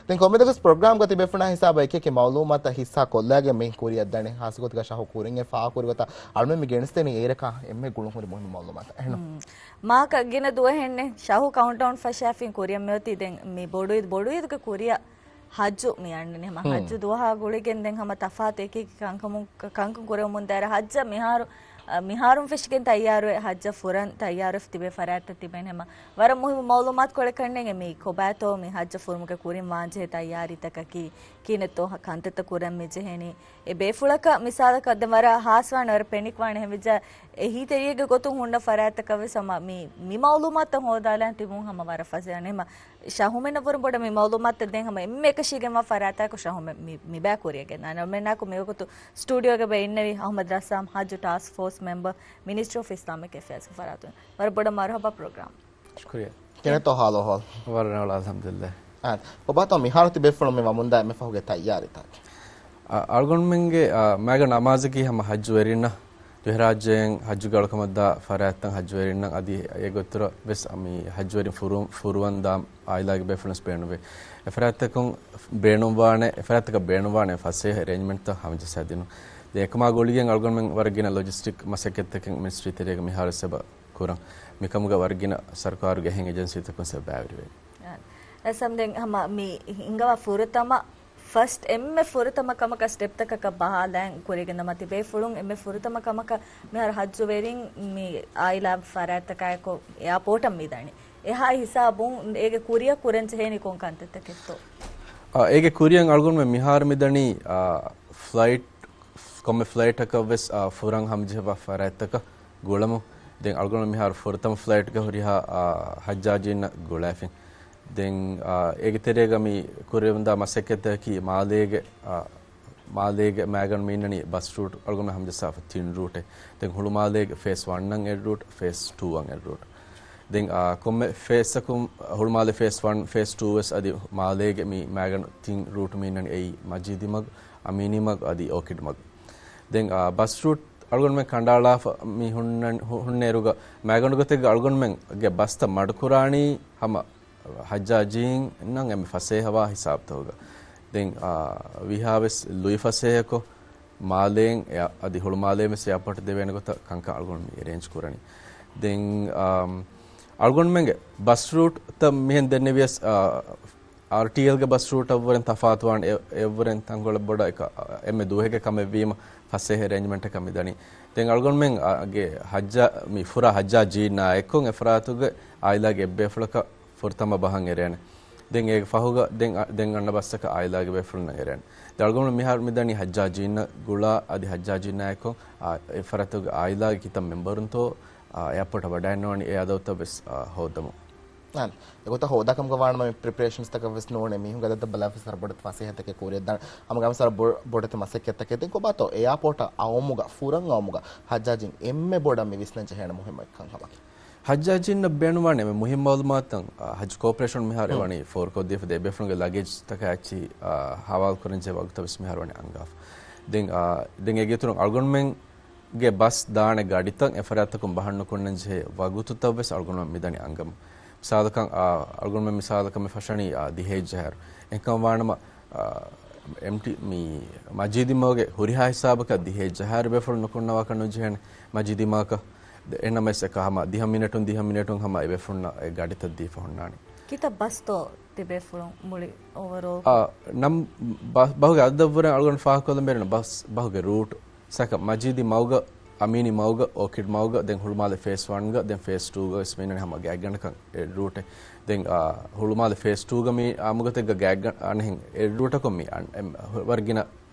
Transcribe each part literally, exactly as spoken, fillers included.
ދެން ކޮންމެދަކަސް ޕްރޮގްރާމްގަ ތިބޭފުޅުންނާ ހިސާބަށް އެކި އެކި މައުލޫމާތަށް ހިއްސާ ކޮށްލައިގެން މި ކުރިއަށް ދަނީ. ހާއްސަގޮތުގަ ޝަހު ކުރިން އެ ފާހަގަކުރި ގޮތަށް އަޅުމެން މި ގެނެސްދެނީ އޭރަކާ އެންމެ ގުޅުން ހުރި މުހިންމު މައުލޫމާތަށް. އެހެންނު؟ މް. މާކަ ގިނަ ދުވަހެއްނެ ޝަހު ކައުންޓްޑައުން ފަށާފިން ކުރިއަށް މިއޮތީ. ދެން މި ބޮޑު އީދު، ބޮޑު އީދުގެ ކުރިއަށް ހައްޖު މި އަންނަނީ. ހަމަ މް. ހައްޖު ދުވަހާ ގުޅިގެން ދެން ހަމަ ތަފާތު އެކި އެކި ކަންކަމު-، ކަންކަން ކުރެވެމުން ދާއިރު ހައްޖަށް މިހާރު، އަ، މިހާރުން ފެށިގެން ތައްޔާރުވެ، ހައްޖަށް ފުރަން ތައްޔާރުވެފަ ތިބޭ ފަރާތްތައް ތިބެން ހަމަ ވަރަށް މުހިއްމު މައުލޫމާތު ކޮޅެއް ކަންނޭނގެ މީ ކޮބާތޯ މި ހައްޖަށް ފުރުމުގެ ކުރިން ވާންޖެހޭ ތައްޔާރީތަކަކީ ކިހިނެއްތޯ ކަންތައްތައް ކުރަން މިޖެހެނީ. އެ ބޭފުޅަކަށް މިސާލަކަށް ދެން ވަރަށް ހާސްވާނެ، ވަރަށް ޕެނިކް ވާނެ. އެހެންވެއްޖާ އެހީތެރިއެއްގެ ގޮތުން ހުންނަ ފަރާތްތަކަށް ވެސް ހަމަ މި، މި މައުލޫމާތުތައް ހޯދާލާން ތިބުން ހަމަ ވަރަށް ފަސޭހަ. އެހެންވީމަ ޝަހުމެންނަށްވުރެ ބޮޑަށް މި މައުލޫމާތުތައް ދޭން ހަމަ އެންމެ އެކަށީގެންވާ ފަރާތްތަކު ޝަހުމެން މި، މި ބައި ކުރިއަށް ގެންދާނެ. އަޅުމެންނާއެކު މިވަގުތު ސްޓޫޑިއޯގަ ބައި އިންނެވި އަޙްމަދު ރައްސާމް، ހައްޖު ޓާސްކް ފޯސް މެމްބަރ، މިނިސްޓްރީ އޮފް އިސްލާމިކް އެފެއާޒްގެ ފަރާތުން. ވަރަށް ބޮޑަށް މަރުޙަބާ ޕްރޮގްރާމް. ޝުކުރިއްޔާ. ކިހިނެއްތޯ ޙާލު އަޙްވާލު؟ ވަރަށް ރަނގަޅު، އަލްޙަމްދުލިއްލާހް. އާ، ކޮބާތޯ މިހާރު ތިބޭފުޅުން މި ވަމުންދާ އެންމެ ފަހުގެ ތައްޔާރީތަކަކީ؟ އަ، އަޅުގަނޑުމެންގެ، އަ، މައިގަނޑު ނަމާދަކީ ހަމަ ހައްޖުވެރިންނަށް، ދިވެހިރާއްޖޭން ހައްޖުގެ އަޅުކަމަށްދާ ފަރާތްތައް ހައްޖުވެރިންނަށް އަދި އެގޮތުރަށް ވެސް މި ހައްޖުވެރިން ފުރު-، ފުރުވަން ދާ އާއިލާގެ ބޭފުޅުން ވެސް ބޭނުންވޭ. އެފަރާތްތަކުން ބޭނުންވާނެ، އެފަރާތްތަކަށް ބޭނުންވާނެ ފަސޭހަ އެރޭންޖްމަންޓްތައް ހަމަޖައްސާދިނުން. ދެން އެކަމާ ގުޅިގެން އަޅުގަނޑުމެން ވަރަށް ގިނަ ލޮޖިސްޓިކް މަސައްކަތްތަކެއް މިނިސްޓްރީ ތެރޭގަ މިހާރު ވެސް އެބަ ކުރަން. މިކަމުގަ ވަރަށް ގިނަ ސަރުކާރުގެ އެހެން އެޖެންސީތަކުން ވެސް އެބަ ބައިވެރިވޭ. އަ، ރައްސާމް ދެން ހަމަ މި ހިނގަވާ ފުރަތަމަ ފަސްޓް އެންމެ ފުރަތަމަ ކަމަކަށް ސްޓެޕްތަކަކަށް ބަހާލައިން ކުރިގެން ދަމާ ތިބޭފުޅުން އެންމެ ފުރަތަމަ ކަމަކަށް މިހާރު ހައްޖުވެރިން މި އާއިލާ ފަރާތްތަކާއެކު އެއާޕޯޓަށް މިދަނީ. އެހާ ހިސާބުން އޭގެ ކުރިއަށް ކުރަން ޖެހޭނީ ކޮން ކަންތައްތަކެއްތޯ؟ އާ، އޭގެ ކުރިއަށް އަޅުގަނޑުމެން މިހާރު މިދަނީ، އާ، ފްލައިޓް، ކޮންމެ ފްލައިޓަކަށް ވެސް، އާ، ފުރަން ހަމަޖެހިފަ ފަރާތްތަކަށް ގުޅަމު. ދެން އަޅުގަނޑު މިހާރު ފުރަތަމަ ފްލައިޓްގަ ހުރިހާ، އާ، ހައްޖާޖީންނަށް ގުޅައިފިން. ދެން، އާ، އޭގެ ތެރޭގަ މި ކުރެވުންދާ މަސައްކަތަކީ މާލޭގެ، އާ، މާލޭގެ މައިގަނޑު މި އިންނަނީ ބަސް ރޫޓް އަޅުގަނޑު ހަމަޖައްސާފަ ތިން ރޫޓެއް. ދެން ހުޅުމާލޭގެ ފޭސް ވަންއަށް އެއް ރޫޓް، ފޭސް ޓޫއަށް އެއް ރޫޓް. ދެން، އާ، ކޮންމެ ފޭސްއަކުން ހުޅުމާލެ ފޭސް ވަން، ފޭސް ޓޫ ވެސް އަދި މާލޭގެ މި މައިގަނޑު ތިން ރޫޓް މި އިންނަނީ އެއީ މަޖީދީ މަގު، އަމީނީ މަގު އަދި އޯކިޑް މަގު. ދެން، އާ، ބަސް ރޫޓް އަޅުގަނޑުމެން ކަނޑައަޅާފަ މި ހުންނަ-، ހު-، ހުންނައިރުގަ މައިގަނޑު ގޮތެއްގަ އަޅުގަނޑުމެންގެ ބަސްތައް މަޑުކުރާނީ ހަމަ ހައްޖާޖީންނަށް އެންމެ ފަސޭހަވާ ހިސާބުތަކުގަ. ދެން، އާ، ވީހާވެސް ލުއި ފަސޭހަކޮށް، މާލޭން އެ-، އަދި ހުޅުމާލޭން ވެސް އެއާޕޯޓް ދެވޭނެ ގޮތަށް ކަންކަން އަޅުގަނޑު މި އެރޭންޖް ކުރަނީ. ދެން، އާ، އަޅުގަނޑުމެންގެ ބަސް ރޫޓްތައް މިހެން ދެންނެވިޔަސް، އާ، އާރްޓީއެލްގެ ބަސް ރޫޓަށްވުރެން ތަފާތުވާނެ. އެ-، އެއަށްވުރެން ތަންކޮޅެއް ބޮޑަށް އެކަ-، އެންމެ ދުވަހެއްގެ ކަމެއްވީމަ ފަސޭހަ އެރޭންޖްމަންޓަކަށް މިދަނީ. ދެން އަޅުގަނޑުމެން އާ، ގެ ހައްޖާ-، މި ފުރާ ހައްޖާޖީންނާ އެއްކޮށް އެފަރާތުގެ އާއިލާގެ އެއްބޭފުޅަކަށް ފުރަތަމަ ބަހަން އެރޭނެ. ދެން އޭގެ ފަހުގަ ދެން އަ-، ދެން އަންނަ ބަސްތަކަށް އާއިލާގެ ބޭފުޅުންނަށް އެރޭނެ. ދެން އަޅުގަނޑު މިހާރު މިދަނީ ހައްޖާޖީންނަށް ގުޅާ އަދި ހައްޖާޖީންނާއެކު، އާ، އެ ފަރާތުގެ އާއިލާގެ ކިތައް މެމްބަރުންތޯ، އާ، އެއާޕޯޓަށް ވަޑައިންނަވަނީ އެ އަދަދުތައް ވެސް، އާ، ހޯއްދަމުން. އާނ. އެގޮތަށް ހޯދާކަމުގަ ވާނަމަ މި ޕްރިޕަރޭޝަންސްތަކަށް ވެސް ނޫނޭ މީހުންގެ އަދަދުތައް ބަލާފަ ވަރަށް ބޮޑެތި ފަސޭހަތަކެއް ކުރިއަށްދާނެ. ހަމަގައިމުވެސް ވަރަށް ބޮ-، ބޮޑެތި މަސައްކަތްތަކެއް. ދެން ކޮބާތޯ އެއާޕޯޓަށް އައުމުގަ، ފުރަން އައުމުގަ ހައްޖާޖީން އެންމެ ބޮޑަށް މި ވިސްނަން ޖެހޭނެ މުހިއްމު އެއްކަންކަމަކީ؟ ހައްޖާޖީންނަށް ބޭނުންވާނެ އެންމެ މުހިއްމު މައުލޫމާތުތައް، އާ، ހައްޖު ކޯޕަރޭޝަން މިހާރު ހުން. އެވަނީ ފޯރުކޮށްދީފަ ދޭ ބޭފުޅުންގެ ލަގޭޖްތަކާ އެއްޗިހި، އާ، ހަވާލު ކުރަންޖެހޭ ވަގުތުތައް ވެސް މިހާރު ވަނީ އަންގާފަ. ދެން، އާ، ދެން އޭގެ އިތުރުން އަޅުގަނޑުމެންގެ ބަސް ދާނެ ގަޑިތައް އެފަރާތްތަކުން ބަހަންނުކުންނަން ޖެހޭ ވަގުތުތައް ވެސް އަޅުގަނޑުމެން މިދަނީ އަންގަމުން. މިސާލަކަށް، އާ، އަޅުގަނޑުމެން މިސާލަކަށް މި ފަށަނީ، އާ، ދިހައެއް ޖަހާއިރު. އެހެންކަމަށް ވާނަމަ، އާ، އެމްޓީ މި މަޖީދީ މަގުގެ ހުރިހާ ހިސާބަކަށް ދިހައެއް ޖަހާއިރު ބޭފުޅުން ނުކުންނަވާކަށް ނުޖެހޭނެ މަޖީދީ މަގަކަށް. ދެ-، އެހެންނަމަވެސް އެކަ ހަމަ ދިހަ މިނެޓުން ދިހަ މިނެޓުން ހަމަ އެބޭފުޅުންނަށް އެ ގަޑިތައް ދީފަ ހުންނާނެ. ކިތައް ބަސްތޯ ތިބޭފުޅުން މުޅި އޯވަރޯލް؟ އާ، ނަމް ބަ-، ބަހުގެ އަދަދަށްވުރެ އަޅުގަނޑު ފާހަގަކޮށްލަން ބޭނުން ބަސް، ބަހުގެ ރޫޓް. ސަކަ މަޖީދީ މަގުގަ، އަމީނީ މަގުގަ، އޯކިޑް މަގުގަ، ދެން ހުޅުމާލެ ފޭސް ވަންގަ، ދެން ފޭސް ޓޫގަ ވެސް މި އިންނަނީ ހަމަ ގާތްގަނޑަކަށް އެއް ރޫޓެއް. ދެން، އާ، ހުޅުމާލެ ފޭސް ޓޫގަ މި އާ މަގުތަކުގަ ގާތްގަ-، އަނެއްހެން އެއް ރޫޓަކުން މި އަން-، އެ-، ވަރަށް ގިނަ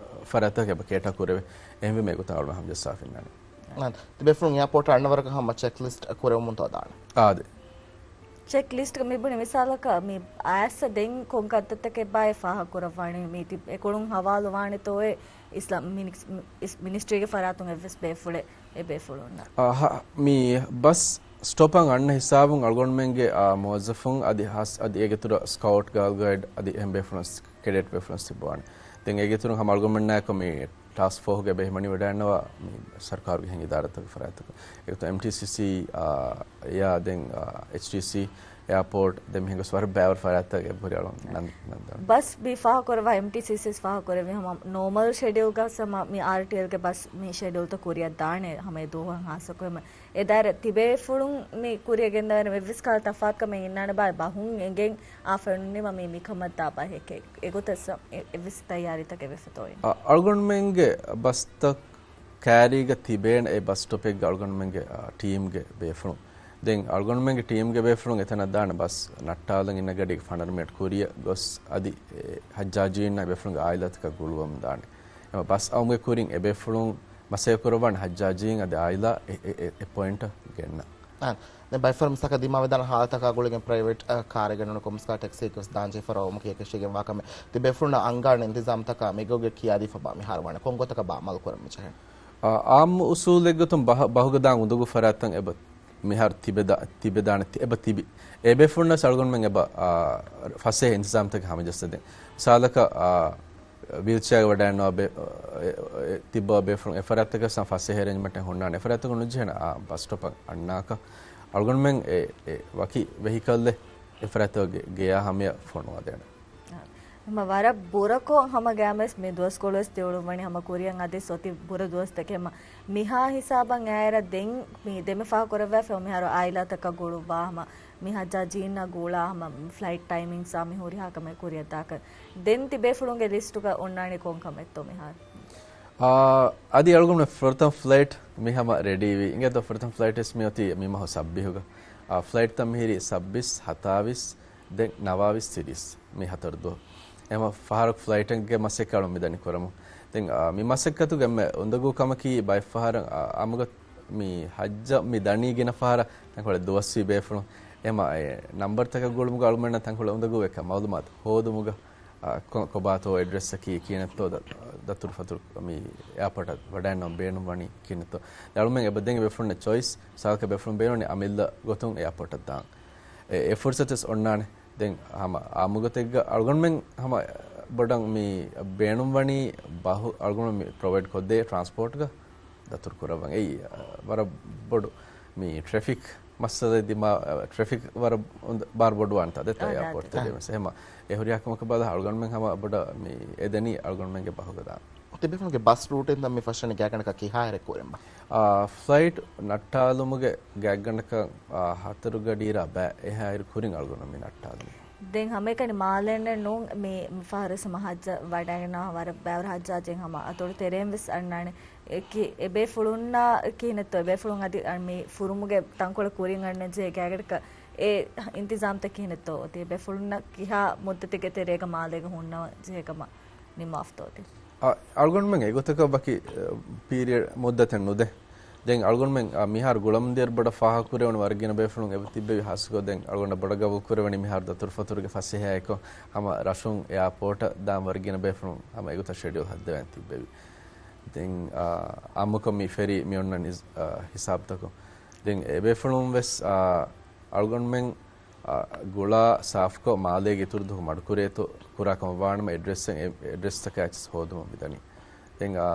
ފަރާތްތަކަށް އެބަ ކޭޓާ ކުރެވޭ. އެހެންވީމަ އެގޮތަށް އަޅުގަނޑު ހަމަޖައްސާފަ އިންނަނީ. އާ، ތިބޭފުޅުން އެއާޕޯޓަށް އަންނަ ވަރަކަށް ހަމަ ޗެކް ލިސްޓް ކުރެވެމުންތޯ ދާނެ؟ އާދެ. ޗެކް ލިސްޓްގަ މިބުނި މިސާލަކަށް މި އައިސް ދެން ކޮން ކަންތައްތަކެއްބާއޭ ފާހަގަކުރައްވާނީ؟ މީތި އެކޮޅުން ހަވާލުވާނެތޯއޭ އިސްލާމް މިނިސް-، މި-، އިސް-، މިނިސްޓްރީގެ ފަރާތުން އެއްވެސް ބޭފުޅެއް އެ ބޭފުޅުންނަށް؟ އާ، ހަ-، މި ބަސް ސްޓޮޕަށް އަންނަ ހިސާބުން އަޅުގަނޑުމެންގެ، އާ، މުވައްޒަފުން އަދި ހާސް-، އަދި އޭގެ އިތުރަށް ސްކައުޓް، ގާލް ގައިޑް އަދި އެހެން ބޭފުޅުން، ކެޑެޓް ބޭފުޅުން ތިއްބަވާނެ. ދެން އޭގެ އިތުރުން ހަމަ އަޅުގަނޑުމެންނާއެކު މި ޓާސްކް ފޯހުގެ ބެހި މަނިވަޑައިންނަވާ މި ސަރުކާރުގެ ހެން އިދާރާތަކުގެ ފަރާތްތަކުން. އެގޮތަށް އެމްޓީސީސީ، އާ، އެއާ ދެން، އާ، އެޗްޓީސީ، އެއާޕޯޓް ދެމިހެން ގޮސް ވަރަށް ބައިވަރު ފަރާތްތައް އެބަހުރި އަޅުން ނަން-، ނަންދާނެ. ބަސް މި ފާހަގަކުރައްވާ އެމްޓީސީސީސް ފާހަގަކުރެއްވި ހަމަ ނޯމަލް ޝެޑިއުލްގަ ހަމަ މި އާރްޓީއެލްގެ ބަސް މި ޝެޑިއުލްތައް ކުރިއަށް ދާނެ ހަމަ އެ ދުވަހު ހާއްސަކޮށް ހަމަ އެ ދާއިރާ ތިބޭފުޅުން މި ކުރިއަށް ގެންދަވާނެ އެއްވެސް ކަހަލަ ތަފާތުކަމެއް އިންނާނެ ބާ ބަހުން އެނގެން އާ ފެނުނީމަ މި މިކަމަށް ދާ ބަހެކޭ. އެގޮތަށް ސަ-، އެ-، އެއްވެސް ތައްޔާރީތަކެއް ވެފަތޯ އިން. އަ-، އަޅުގަނޑުމެންގެ ބަސްތައް ކައިރީގަ ތިބޭނެ އެ ބަސް ސްޓޮޕެއްގަ އަޅުގަނޑުމެންގެ، އާ، ޓީމްގެ ބޭފުޅުން. ދެން އަޅުގަނޑުމެންގެ ޓީމްގެ ބޭފުޅުން އެތަނަށް ދާނެ ބަސް ނައްޓާލަން އިންނަ ގަޑީގެ ފަނަރަ މިނެޓް ކުރިއަށް ގޮސް އަދި، އެ، ހައްޖާޖީންނާ ބޭފުޅުންގެ އާއިލާތަކަށް ގުޅުވަމުން ދާނެ. އެމަ ބަސް އައުމުގެ ކުރިން އެ ބޭފުޅުން މަސައްކަތް ކުރައްވާނެ ހައްޖާޖީން އަދި އާއިލާ އެ، އެ، އެ، އެ ޕޮއިންޓަށް ގެންނަ. އާނ. ދެން ބައެއް ފަހަރު މިސާލަކަށް ދިމާވެދާނެ ހާލަތަކާ ގުޅިގެން ޕްރައިވެޓް، އަ، ކާރެއް ގެންނަން ކޮންމެސް ކަހަލަ ޓެކްސީއެއް ވެސް ދާން ޖެހިފަ ރޯމުކިޔަކަށީގެން ވާ ކަމެއް. ތިބޭފުޅުންނަށް އަންގާނެ އިންތިޒާމްތަކާ މިގޮތުގެ ކިޔާދީފަ ބާ މިހާރު ވާނެ ކޮން ގޮތަކަށް ބާ އަމަލު ކުރަން މިޖެހެން؟ އާ، އާއްމު އުސޫލެއްގޮތުން ބަހަ-، ބަހުގަ ދާން އުނދަގޫ ފަރާތްތައް އެބަ މިހާރު ތިބެދާ-، ތިބެދާނެ ތި-، އެބަ ތިބި. އެ ބޭފުޅުންނަށް އަޅުގަނޑުމެން އެބަ، އާ، ފަސޭހަ އިންތިޒާމްތަކެއް ހަމަޖައްސަދޭން. މިސާލަކަށް، އާ، ވީލްޗެއރގަ ވަޑައިގަންނަވާ ބޭ-، އެ، އެ، ތިއްބަވާ ބޭފުޅުން އެ ފަރާތްތަކަށް ފަސޭހަ އެރޭންޖްމަންޓެއް ހުންނާނެ. އެ ފަރާތްތަކުން ނުޖެހޭނެ އާ ބަސް ސްޓޮޕަށް އަންނާކަށް އަޅުގަނޑުމެން އެ، އެ ވަކި ވެހިކަލްއެއް އެ ފަރާތްތަކުގެ ގެޔާ ހަމަޔަށް ފޮނުވާދޭނެ. އެމަ ވަރަށް ބުރަކޮށް ހަމަ ގައިމުވެސް މި ދުވަސްކޮޅުވެސް ދެއުޅުން ވަނީ ހަމަ ކުރިއަށް އަދި އޮތީ ބުރަ ދުވަސްތަކެއް. މި-، މިހާ ހިސާބަށް އައިރަށް ދެން މި ދެމެ ފާހަގަކުރައްވާފަ މިހާރު އާއިލާތަކަށް ގުޅުއްވާ ހަމަ މި ހައްޖާޖީންނާ ގުޅާ ހަމަ ފްލައިޓް ޓައިމިންގްސްއާ މި ހުރިހާ ކަމެއް ކުރިއަށް ދާކަށް. ދެން ތިބޭފުޅުންގެ ލިސްޓުގަ އޮންނާނީ ކޮން ކަމެއްތޯ މިހާރު؟ އާ، އަދި އަޅުގަނޑު ފުރަތަމަ ފްލައިޓް މި ހަމަ ރެޑީވީ. އިނގޭތޯ ފުރަތަމަ ފްލައިޓް ވެސް މި އޮތީ މި މަހު ސައްބީހުގަ. އާ، ފްލައިޓްތައް މިހިރީ ސައްބީސް، ހަތާވީސް، ދެން ނަވާވީސް ތިރީސް މި ހަތަރު ދުވަހު. އެހެން ފަހަރަކު ފްލައިޓެއްގެ މަސައްކަތް އަޅުން މި ދަނީ ކުރަމުން. ދެން، އާ، މި މަސައްކަތުގެ އެންމެ އުނދަގޫ ކަމަކީ ބައެއް ފަހަރަށް، އާ، އާއްމުގަ މި ހައްޖަށް މި ދަނީ ގިނަ ފަހަރަށް ތަންކޮޅެއް ދުވަސްވީ ބޭފުޅުން. އެހެން އެ ނަންބަރުތަކަށް ގުޅުމުގަ އަޅުމެންނަށް ތަންކޮޅެއް އުނދަގޫވޭ މައުލޫމާތު ހޯދުމުގަ، އާ، ކޮ-، ކޮބާތޯ އެޑްރެސްއަކީ ކިހިނެއްތޯ ދަ-، ދަތުރުފަތުރު މި އެއާޕޯޓަށް ވަޑައިގަންނަވަން ބޭނުން ވަނީ ކިހިނެއްތޯ. ދެން އަޅުމެން އެބަ ދެން އެ ބޭފުޅުންނަށް ޗޮއިސް ސާލަކަށް ބޭފުޅުން ބޭނުންވަނީ އަމިއްލަ ގޮތުން އެއާޕޯޓަށް ދާން. އެ، އެ ފުރުސަތެއް ވެސް އޮންނާނެ. ދެން ހަމަ އާއްމުގޮތެއްގަ އަޅުގަނޑުމެން ހަމަ ބޮޑަށް މި ބޭނުންވަނީ ބަހު އަޅުގަނޑު މި ޕްރޮވައިޑް ކޮށްދޭ ޓްރާންސްޕޯޓްގަ ދަތުރު ކުރައްވަން. އެއީ، އަ، ވަރަށް ބޮޑު މި ޓްރެފިކް މައްސަލަ ދިމާ-، އަ، ޓްރެފިކް ވަރަށް އުނދަ-، ބާރު ބޮޑުވާނެތާ ދެތަ އާ، އެއާޕޯޓް ދާ، ތެރޭ ދާ. ވެސް. އެހެމަ އެ ހުރިހާ ކަމަކަށް ބަލާ އަޅުގަނޑުމެން ހަމަ ބޮޑަށް މި އެދެނީ އަޅުގަނޑުމެންގެ ބަހުގަ ދާން. ތިބޭފުޅުންގެ ބަސް ރޫޓެއް މި ފަށަނީ ގާތްގަނޑަކަށް ކިހާއިރެއް ކުރިންބާ؟ އާ، ފްލައިޓް ނައްޓާލުމުގެ ގާތްގަނޑަކަށް، އާ، ހަތަރު ގަޑިއިރާ ބައި އެހާއިރު ކުރިން އަޅުގަނޑު މި ނައްޓާލުނީ. ދެން ހަމައެކަނި މާލެއްނެއް ނޫން މި ފަހަރު ހަމަ ހައްޖަށް ވަޑައިގަންނަވާ ވަރަށް ބައިވަރު ހައްޖާޖެއް ހަމަ އަތޮޅު ތެރޭން ވެސް އަންނާނެ. އެކި-، އެބޭފުޅުންނާ ކިހިނެއްތޯ އެބޭފުޅުން އަދި އަ، މި ފުރުމުގެ ތަންކޮޅެއް ކުރިން އަންނަން ޖެހޭ ގާތްގަނޑަކަށް އެ އިންތިޒާމްތައް ކިހިނެއްތޯ އޮތީ؟ އެބޭފުޅުންނަށް ކިހާ މުއްދަތެއްގެ ތެރޭގަ މާލޭގަ ހުންނަވަން ޖެހޭ ކަމަށް ނިންމާފަތޯ އޮތީ؟ އަ، އަޅުގަނޑުމެން އެގޮތަކަށް ވަކި، އަ، ޕީރިއަޑް މުއްދަތެއް ނުދޭ. ދެން އަޅުގަނޑުމެން، އަ، މިހާރު ގުޅަމުންދިޔަރު ބޮޑަށް ފާހަގަކުރެވުނު ވަރަށް ގިނަ ބޭފުޅުން އެބަ ތިއްބެވި ހާއްސަކޮށް ދެން އަޅުގަނޑަށް ބޮޑަށް ގަބޫލު ކުރެވެނީ މިހާރު ދަތުރުފަތުރުގެ ފަސޭހައާއެކު ހަމަ ރަށުން އެއާޕޯޓަށް ދާން ވަރަށް ގިނަ ބޭފުޅުން ހަމަ އެގޮތަށް ޝެޑިއުލް ހައްދަވަން ތިއްބެވި. ދެން، އާ، އާއްމުކޮށް މި ފެރީ މި އޮންނަ ނިޒް-، އާ، ހިސާބުތަކުން. ދެން އެބޭފުޅުން ވެސް، އާ، އަޅުގަނޑުމެން، އާ، ގުޅާ ސާފުކޮށް މާލޭގެ އިތުރު ދުވަހު މަޑުކުރޭތޯ ކުރާ ކަމަށް ވާނަމަ އެޑްރެސް، އެ-، އެޑްރެސްތަކާ އެއްޗެސް ހޯދުމަށް މިދަނީ. ދެން، އާ،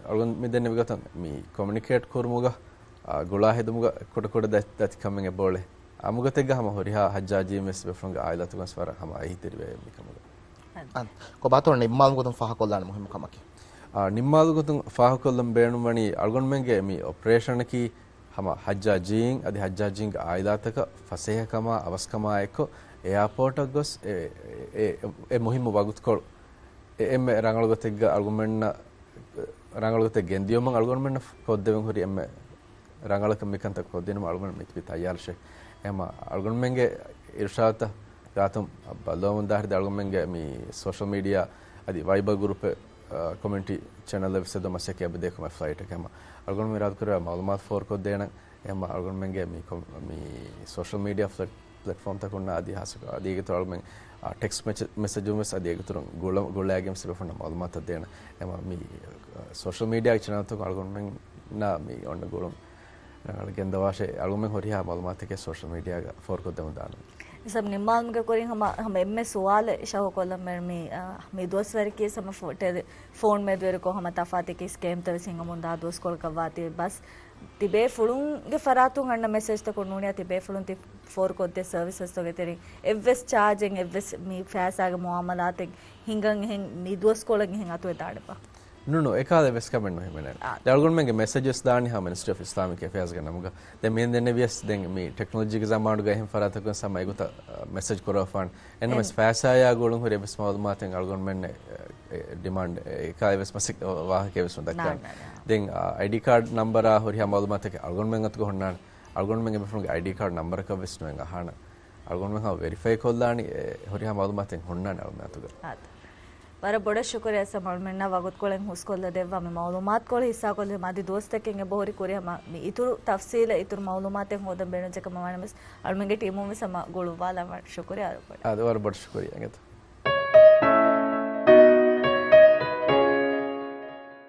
އަޅުގަނޑު މި ދެންނެވި ގޮތަށް މި ކޮމިއުނިކޭޓް ކުރުމުގަ، އާ، ގުޅާ ހެދުމުގަ ކުޑަކުޑަ ދަތި-، ދަތިކަމެއް އެބައުޅޭ. އާއްމުގޮތެއްގަ ހަމަ ހުރިހާ ހައްޖާޖީން ވެސް ބޭފުޅުންގެ އާއިލާތަކުން ވެސް ވަރަށް ހަމަ އެހީތެރިވޭ މިކަމުގަ. އަން، ކޮބާތޯ ނިންމާލުމުގެ ގޮތުން ފާހަގަކޮށްލާނެ މުހިއްމު ކަމަކީ؟ އާ، ނިންމާލުމުގެ ގޮތުން ފާހަގަކޮށްލަން ބޭނުންވަނީ އަޅުގަނޑުމެންގެ މި އޮޕަރޭޝަނަކީ ހަމަ ހައްޖާޖީން އަދި ހައްޖާޖީންގެ އާއިލާތަކަށް ފަސޭހަކަމާ އަވަސްކަމާ އެއްކޮށް އެއާޕޯޓަށް ގޮސް އެ، އެ، އެ، އެ މުހިއްމު ވަގުތުކޮޅު އެ އެންމެ ރަނގަޅު ގޮތެއްގަ އަޅުގަނޑުމެންނަށް، ރަނގަޅު ގޮތެއް ގެންދިޔުމަށް އަޅުގަނޑުމެންނަށް ކޮށްދެވެން ހުރި އެންމެ ރަނގަޅަކަށް މިކަންތައް ކޮށްދިނުމަށް އަޅުގަނޑު މިތިބީ ތައްޔާރަށޭ. އެހެމަ އަޅުގަނޑުމެންގެ އިރުޝާދުތައް ގާތުން ބައްލަވަމުން ދާހިރި އަޅުގަނޑުމެންގެ މި ސޯޝަލް މީޑިއާ އަދި ވައިބަރ ގްރޫޕެއް، އަ، ކޮމިއުނިޓީ ޗެނަލް ވެސް އެދުމަށް އެކޭ އެބަދޭ ކަމަށް ފްލައިޓް އެކޭ ހަމަ އަޅުގަނޑު މި އިރާދަކުރެއްވި މައުލޫމާތު ފޯރުކޮށްދޭނަން. އެހެމަ އަޅުގަނޑުމެންގެ މި ކޮ-، މި ސޯޝަލް މީޑިއާ ފްލެޓް-، ޕްލެޓްފޯމްތަކުންނާ އަދި ހާއްސަ-، އަދި އޭގެ އިތުރު އަޅުގަނޑުމެން، އާ، ޓެކްސްޓް މެސެ-، މެސެޖުން ވެސް އަދި އޭގެ އިތުރުން ގުޅަ-، ގުޅައިގެން ވެސް ބޭފުޅުންނަށް މައުލޫމާތު ދޭނަން. އެހެމަ މި، އާ، ސޯޝަލް މީޑިއާގެ ޗެނަލްތަކުން އަޅުގަނޑުމެންނާ މި އޮންނަ ގުޅުން ރަނގަޅަށް ގެންދަވާށޭ. އަޅުގަނޑުމެން ހުރިހާ މައުލޫމާތެކޭ ސޯޝަލް މީޑިއާގަ ފޯރުކޮށްދެމުން ދާނަން. ހިސާބު ނިންމާލުމުގެ ކުރިން ހަމަ، ހަމަ އެންމެ ސުވާލެއް ޝައުހު ކޮށްލަން މި، މި ދުވަސްވަރަކީ ހަމަ ފޯ-، ޓެލެ-، ފޯން މެދުވެރިކޮށް ހަމަ ތަފާތަކީ ސްކޭމްތައް ވެސް ހިނގަމުން ދާ ދުވަސްކޮޅަކަށް ވާތީ ބަސް ތިބޭފުޅުންގެ ފަރާތުން އަންނަ މެސެޖްތަކުން ނޫނިއްޔާ ތިބޭފުޅުން ތި ފޯރުކޮށްދޭ ސަރވިސަސްތަކުގެ ތެރެއިން އެއްވެސް ޗާޖެއް އެއްވެސް މި ފައިސާގެ މުއާމަލާތެއް ހިނގަން އެހެން މި ދުވަސްކޮޅަށް އެހެން އަތުވެދާނެބާ؟ ނޫނު، އެކާލަ ވެސް ކަމެއް ނުހިމެނޭ. އާ. ދެ އަޅުގަނޑުމެންގެ މެސެޖެސް ދާނީ ހާ މިނިސްޓްރީ އޮފް އިސްލާމިކް އެފެއާޒްގެ ނަމުގަ. ދެން މިހެން ދެންނެވިޔަސް ދެން މި ޓެކްނޮލޮޖީގެ ޒަމާނުގަ އެހެން ފަރާތަކުން ހަމަ އެގޮތަށް، އަ، މެސެޖް ކުރައްވާނެ. އެންނަމަސް އެން. ފައިސާޔާ ގުޅުން ހުރި އެއްވެސް މައުލޫމާތެއް އަޅުގަނޑުމެން އެ، އެ، ޑިމާންޑް އެކާލަ ވެސް މަސައް-، ވާހަކަ ވެސް ދައްކާނެ. ދެން، އަ، އައިޑީ ކާޑް ނަމްބަރާ ހުރިހާ މައުލޫމާތަކެއް އަޅުގަނޑުމެން އަތުގަ ހުންނާނެ. އަޅުގަނޑުމެންގެ މީހުންގެ އައިޑީ ކާޑް ނަމްބަރަކަށް ވެސް ނުވެން އަހާނެ. އަޅުގަނޑުމެން ހަމަ ވެރިފައި ކޮށްލާނީ އެ ހުރިހާ މައުލޫމާތެއް ހުންނާނެ އަޅުމެން އަތުގަ. އާދެ. ވަރަށް ބޮޑަށް ޝުކުރިއްޔާ އަޅުމެންނަށް ވަގުތުކޮޅެއް ހުސްކޮށްލަ ދެއްވާ މި މައުލޫމާތުކޮޅު ހިއްސާކޮށްލި މަދި ދުވަސްތަކެއް އެބަހުރި ކުރި ހަމަ މި އިތުރު ތަފްސީލެއް އިތުރު މައުލޫމާތެއް ހޯދަން ބޭނުންޖެކަމަށް ވާނަމަސް އަޅުމެންގެ ޓީމުން ވެސް ހަމަ ގުޅުއްވާލަން ވަން. ޝުކުރިއްޔާ ވަރަށް ބޮޑަށް. އާދެ، ވަރަށް ބޮޑަށް ޝުކުރިއްޔާ އިނގޭތޯ.